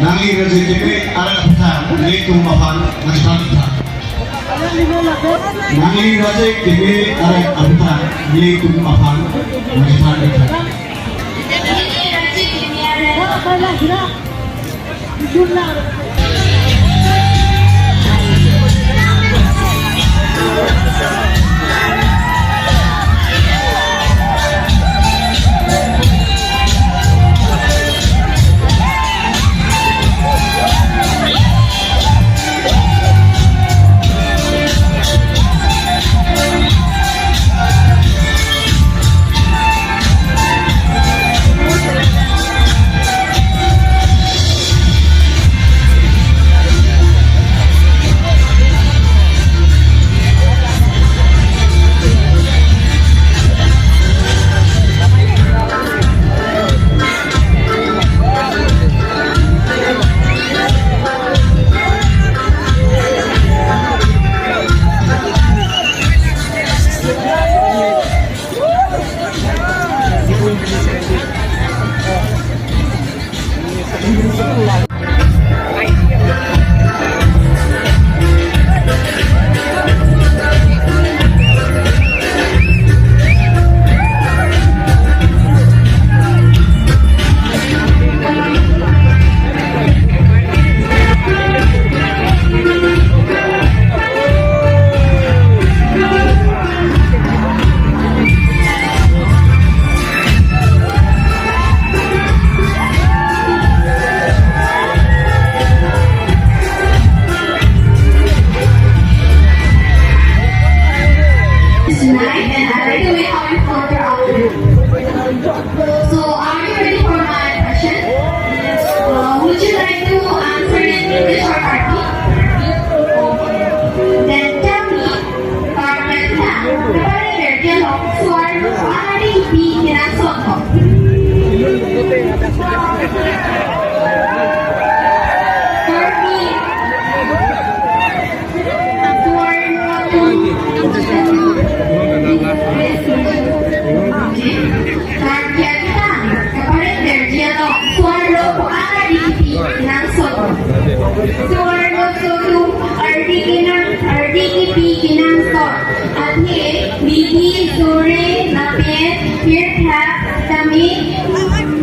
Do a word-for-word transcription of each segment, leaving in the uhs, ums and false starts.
Nangli raje keme arek aphuthak nelitum aphan nangchethan tha. Nangli raje keme arek aphuthak nelitum aphan nangchethan tha.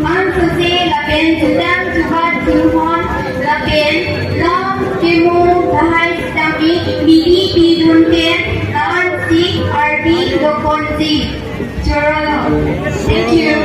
Ansose lapen jutang jubat junghon lapen long kemo bahai sitame midi pidun pen la-ansi ardi doponji. Chorolo. Thank you.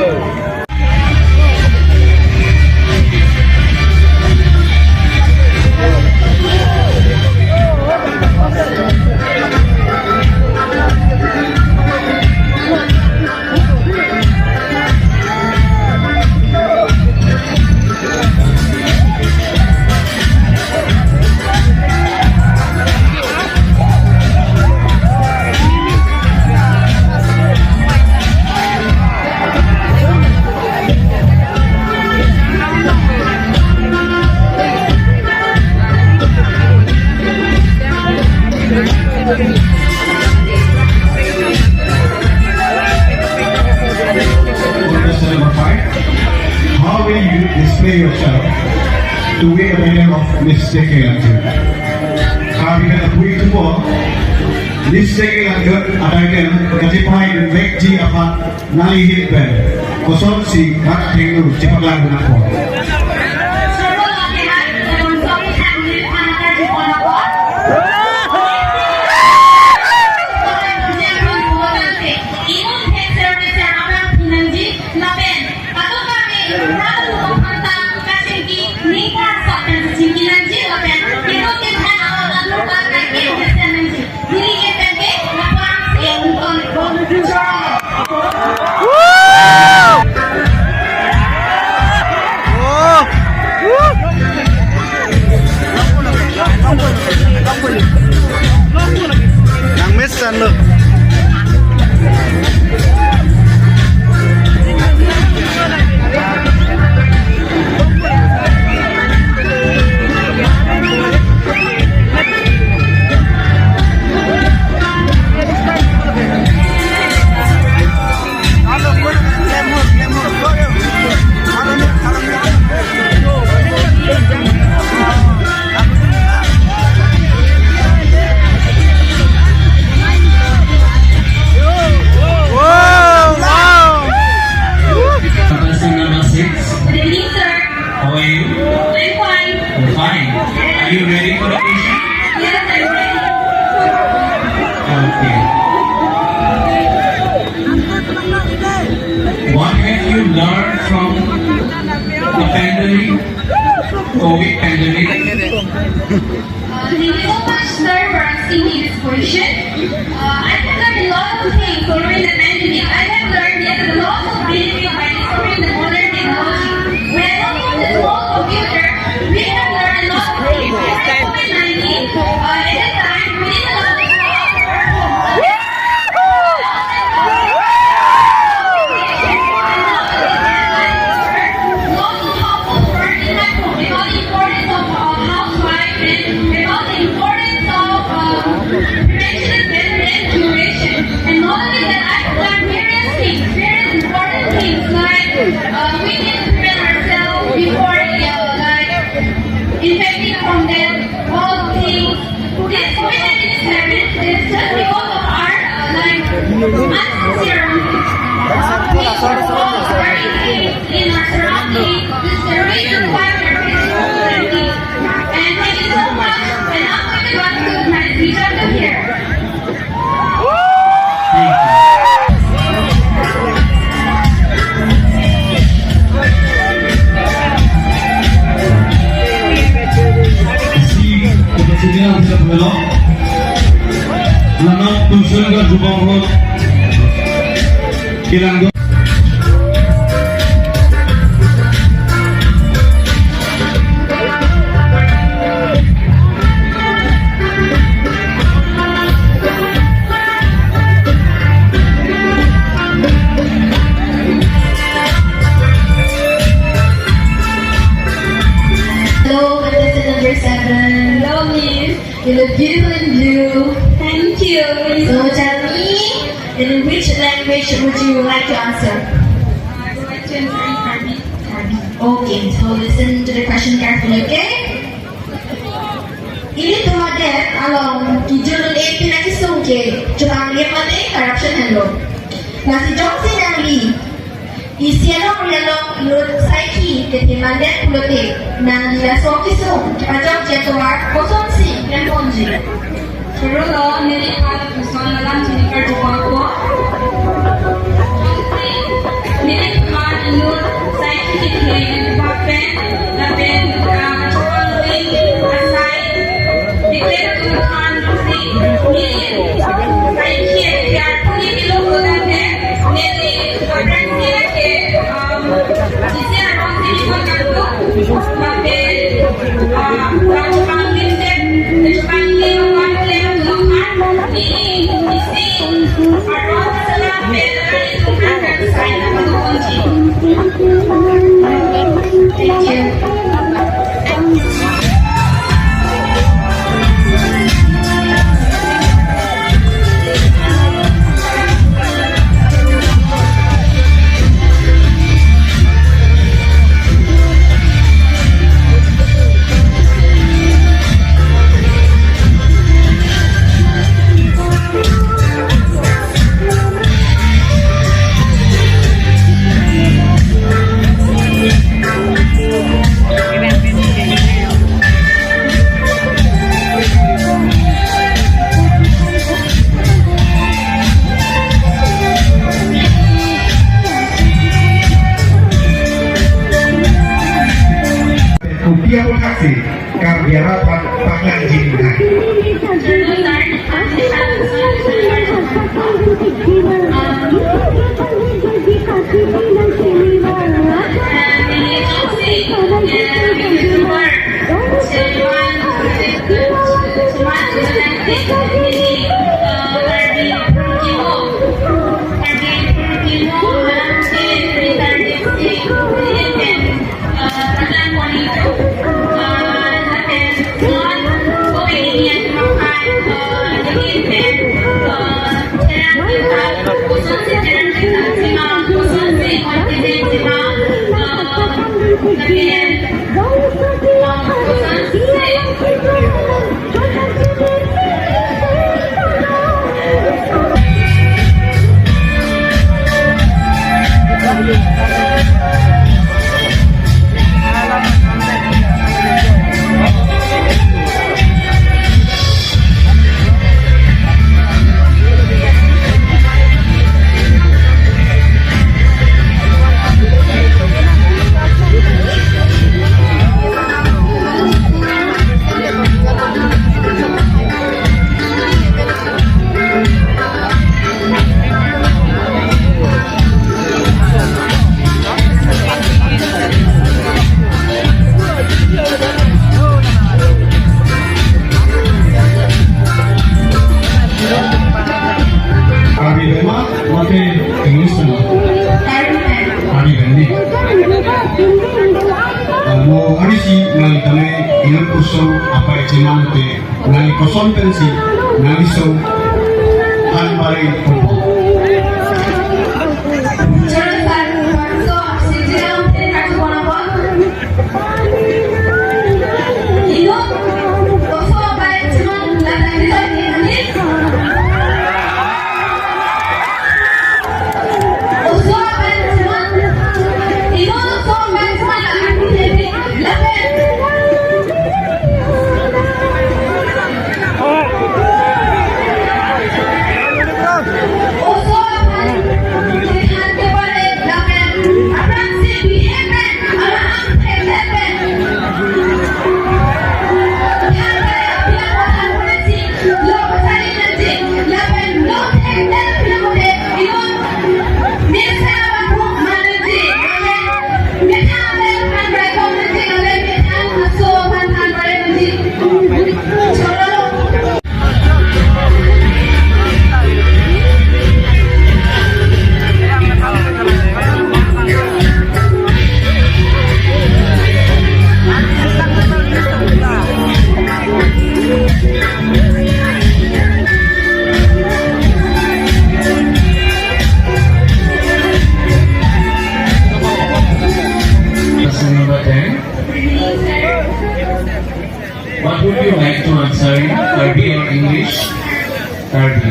Question number five. How will you display yourself to win the medal of Miss J K Langkun? Kami na pui tupo, Miss J K Langkun adai kan kachepahai vekji aphan nangli ahin pen kosonsi rat athengno chepaklang nangpo? Sarpo lake hai, teman suami tak boleh anak aja pun apa? Inut head service yang abang pinangji, lapen atau kami rabu pantang kachingki ningkar sok pen kachingki nangji, lapen inut tim hai awal anu tak kaike head nangji. Dili ke pen ke lapuan si unton. Nang miss an lo. Wow, wow. Contestant number six. Good evening, sir. How are you? I'm fine. You're fine. Are you ready for the question? Yes, I'm ready. Okay. What have you learned from the pandemic, COVID pandemic? Uh, thank you so much, sir, for asking me this question. Uh, I have learned a lot of things during the pandemic. I have learned there's a lot of benefit by discovering the modern technology. When I opened the small computer, we have learned a lot of things. During COVID nineteen, uh, at that time, we didn't know how to work from home. Lots of household work in my home about the importance of a housewife and about the importance of, uh, prevention is better than curation. And not only that, I have learned various things, various important things like, uh, we need to prevent ourselves before, uh, like, infecting from that, all things. This COVID nineteen is happening, it's just because of our, uh, like, unsincere. All things in our surrounding, this is the reason why we are facing COVID nineteen. And thank you so much, and I'm going to conclude my speech up to here. Isi kepastian bisa belok. Lanang tusun ke jubang rot. Kilang. Hello, contestant number seven. Hello, Miss. You look beautiful in blue. Thank you. So tell me, in which language would you like to answer? I would like to answer in Karbi. Karbi. Okay, so listen to the question carefully, okay? Ilitum adet along kejun un-e pen akesung ke chupang lim mate corruption henlo. Lasi jongsi nangli Isi along ri along inut saikhi kethe mandet pulote nangli laso kesung kepajokji atovar kosonsi klem ponji? Choro lo, neli aphan lapuson alam chini karjupo. Neli aphan inut saikhi kethe bak pen lapen, ah, chopangri asai declare atum aphan si neli saikhi kethe arni kilo kodan ke neli aphrang si ke, um, isi arong si ikot kanto. Lapen, ah, chopangri, chopangri aphan klem atum aphan neli isi arong salam pen atum aphan kan sai na padu ponji. Thank you. Kopi apothaksi Karbi arat aphan paklangji nang. Karbi pen ma, mate English pen ma? Karbi pen. Karbi pen ni. Eh, mo arnisi nangli tame inut kurso apai cheman te nangli koson pensi nangli so han pare kopo. Question number ten. What would you like to answer in Karbi or English? Karbi.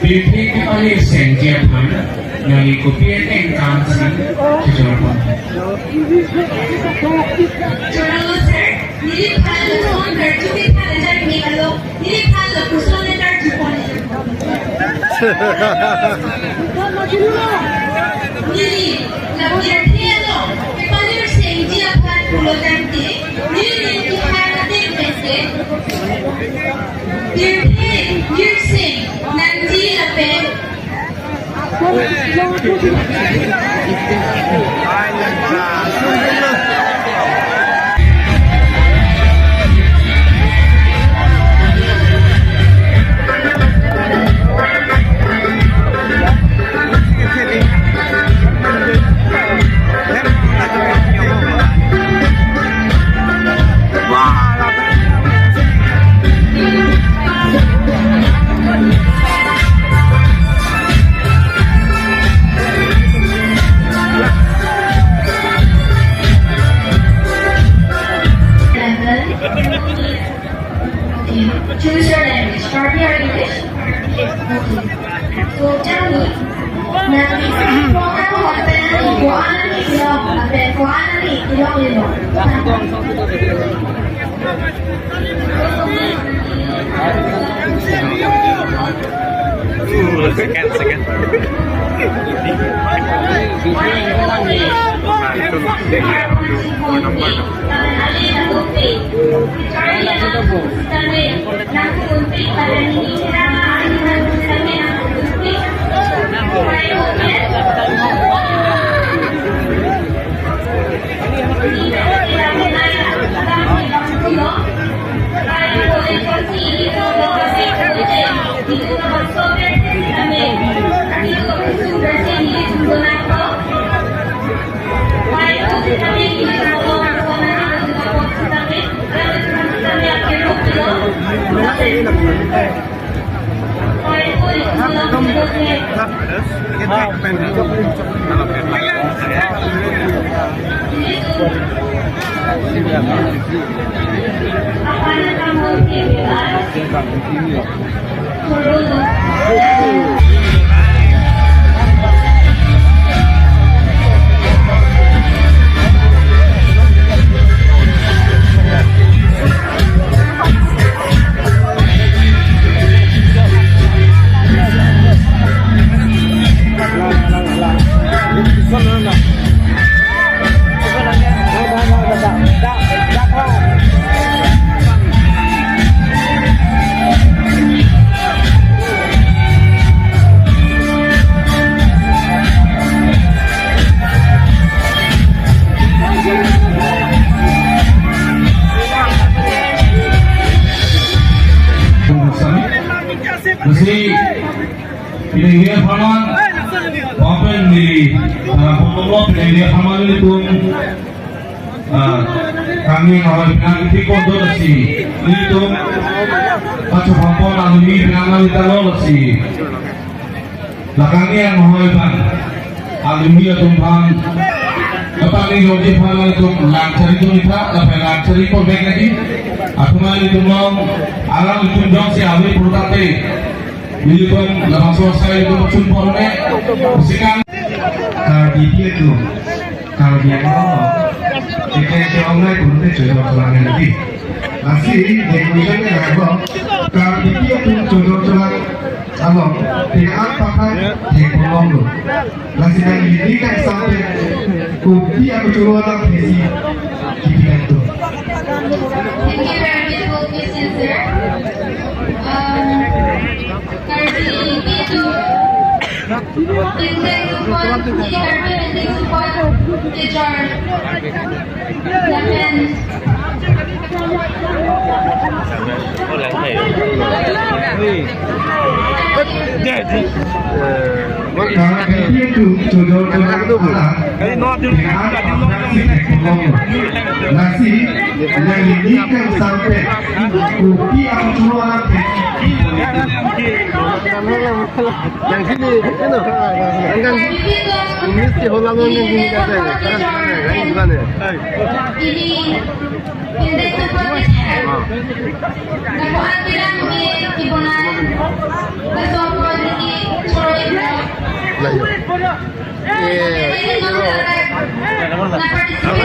Pirthe kepale sengji aphan nangli kopi anengkan si chechor pon? Choro sir, neliphan lason karju kethan ajar me alo, neliphan lapuson ajar jupon. Neli, la pirthe alo, kepale sengji aphan pulo tangte, neli neli kephan ate pese. Pirthe, pirseng, nangji lapen. Okay. Choose your language. Karbi or English? Okay. So tell me, nangli ko-an ahut pen nangli ko-an nangli kelong, lapen ko-an nangli kelonglelo? Second, second. Masi, pinangri apharman, papen neli, ah, pokoklo pinangri apharman nelitum, ah, kangni kawai pinang iti kodo lasi, nelitum, pacho pampon alumi pinang neli talo lasi. Lakangni anghoi aphan, alumi atum aphan, apani jodi aphan nelitum lang chari atum itha, lapen lang chari ko bek lagi, atum nelitum long, alanglitum jongsi ave pulote, nelitum labangso asai nelitum chun porne, sikan. Karbipi atum, Karbi Anglong, ike ke ongnai pulote chojor cholang nangji. Lasi, decoration ke lago, Karbipi atum chojor cholang along, pinang aphan thek ponlonglo. Lasi nangli ning kangsam pen, kopi ako choro alam thesi, kipi kanto. Thank you very much, both Miss and sir. Um, Karbipi atum, Pindeng support, Karbi Pindeng support, teacher. Lapen. Karbipi atum chojor cholang alam, pinang aphan si thek ponlonglo. Lasi, nangli ning kangsam pen, kopi ako choro alam thesi. Yang sini, anu, yang kan. English ke hola nang nang nang kata ya. Kan, kan, kan, kan, kan, ya. Ini pendek seperti ini. Ah. Dapat bilang ini ibunan besok ini sore. Lah, ya. Eh, ini, ya. Arum,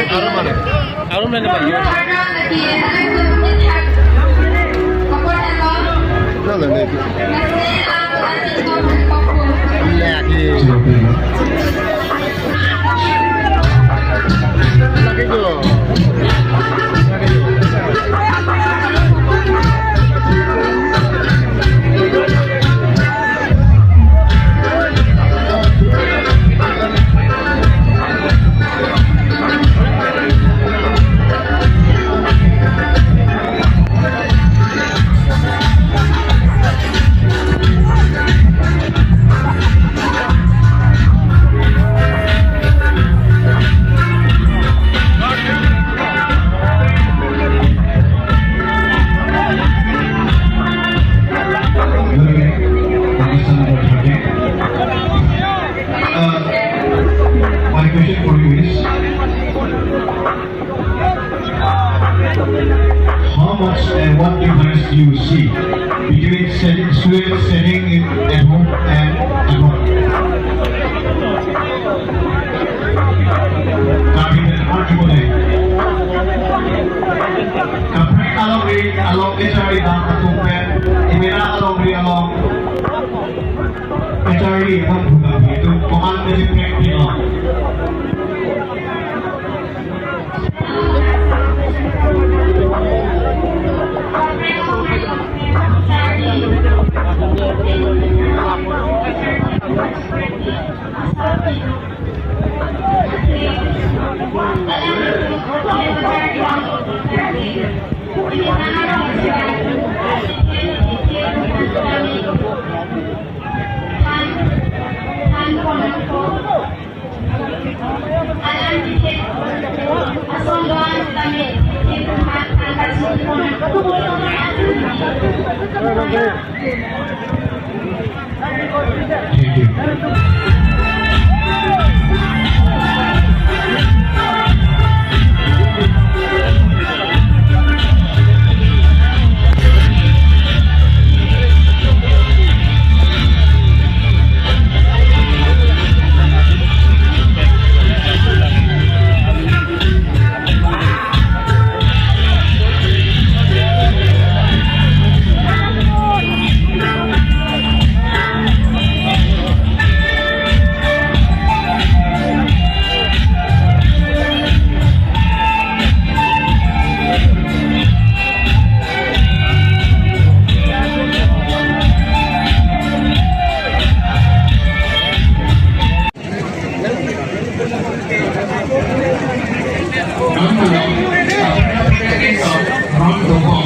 arum, arum. Arum na ba? Lo, lo, lo. Lagi. Lagi dulu. Uh, my question for you is, how much and what difference do you see between selling, students selling in at home and abroad? Kaprek alongri, along H R D dam atum pen, emena alongri along H R D aphan bhuta itu komat dari pek pek lo. Thank you. Ron dobom,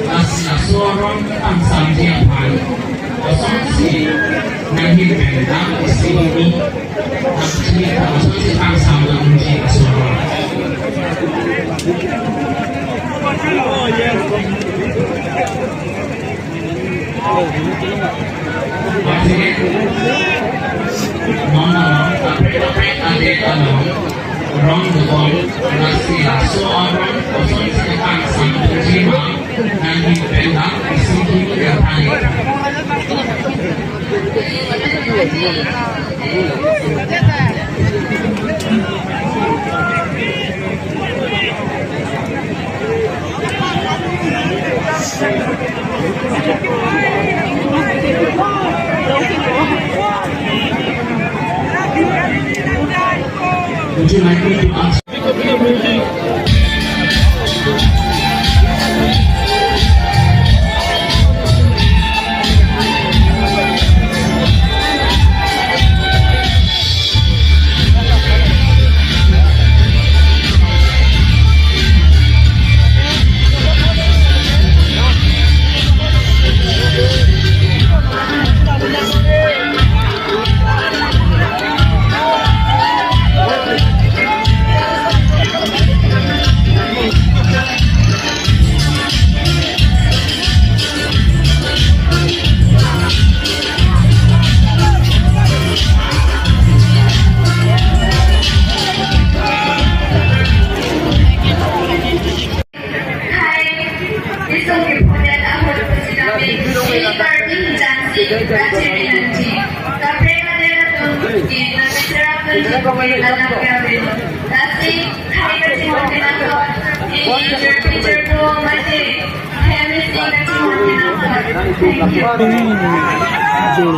lasi laso aron kangsam ji aphan, kosonsi nanghin pen dam isi hini, lasi kosonsi kangsam dam ji laso aron. Mama, kaprek kaprek adet along, ron dobom, lasi laso aron kosonsi kangsam ji ma, nanghin pen dam isi hini ya tani. Would you like me to ask? Lasi, hai kachimon pinangkok, eh, teacher, teacher po mate, family si kachimon pinangkok. Thank you.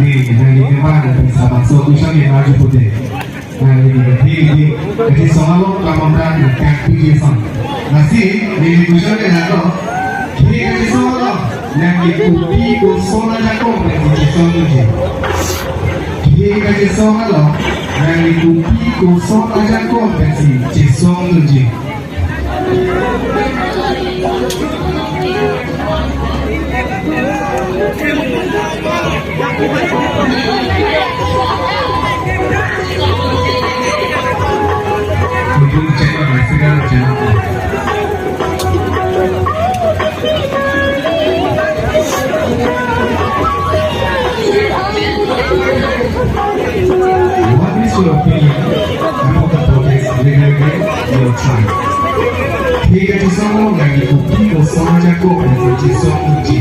Di, dari kemarin bersama so bisa ni maju putih. Nah, ini, di, di, di, di, soal lo, kamu berani, kan, di, di, sang. Nasi, di, di, kucing, di, satu. Di, di, soal lo, yang di, kopi, kosong aja kok, di, di, soal lo, di. Di, di, soal lo, yang di, kopi, kosong aja kok, di, di, soal lo, di. What is your opinion about the protest regarding your child? Thik ache, song lo, lagi kopi, kosong aja kok, lagi chisong uji.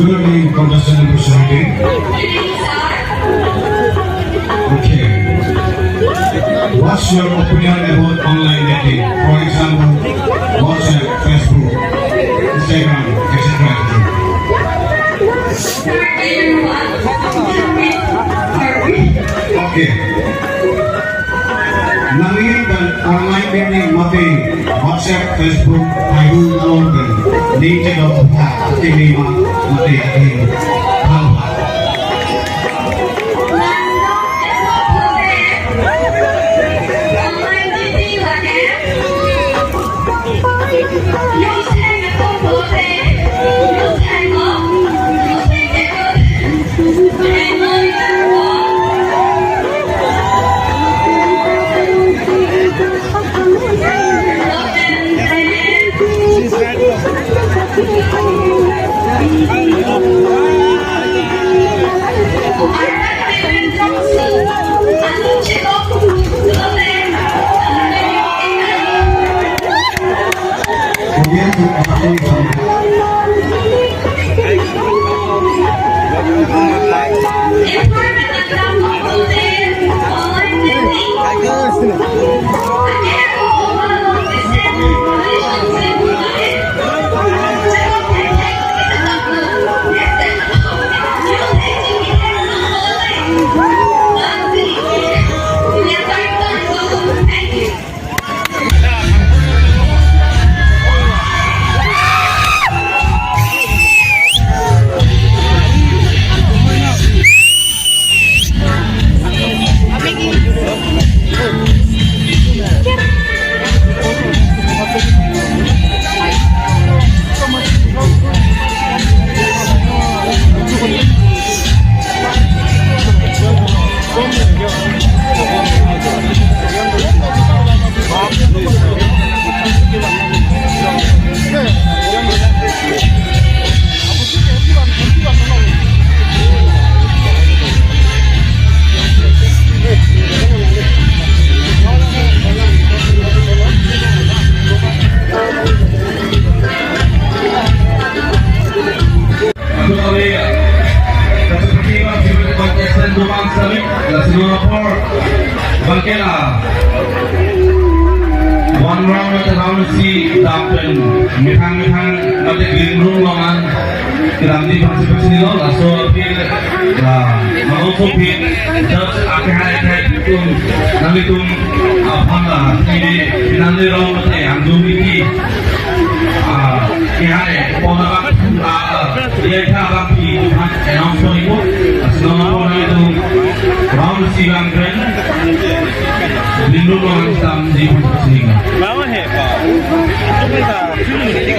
Good evening, contestant number seventeen. Okay. What's your opinion about online dating? For example, WhatsApp, Facebook, Instagram, et cetera. Okay. Nangli pen online dating mate WhatsApp, Facebook, haihu along pen ning chedok aphan akimi ma mate adim thanpha. Methang methang mate green room along an kedamji aphan si pachini lo, laso aphi la malom so aphi judge akhai akhai atum nanglitum aphan la pini pinanle rong mate angjong miti, ah, kehai pon abang, ah, ah, ya kha abang pi aphan announce kori po. Asno nanglitum round si bang kren. Green room along an kedamji aphan si pachini lo. Mama he pa. Cuma tak.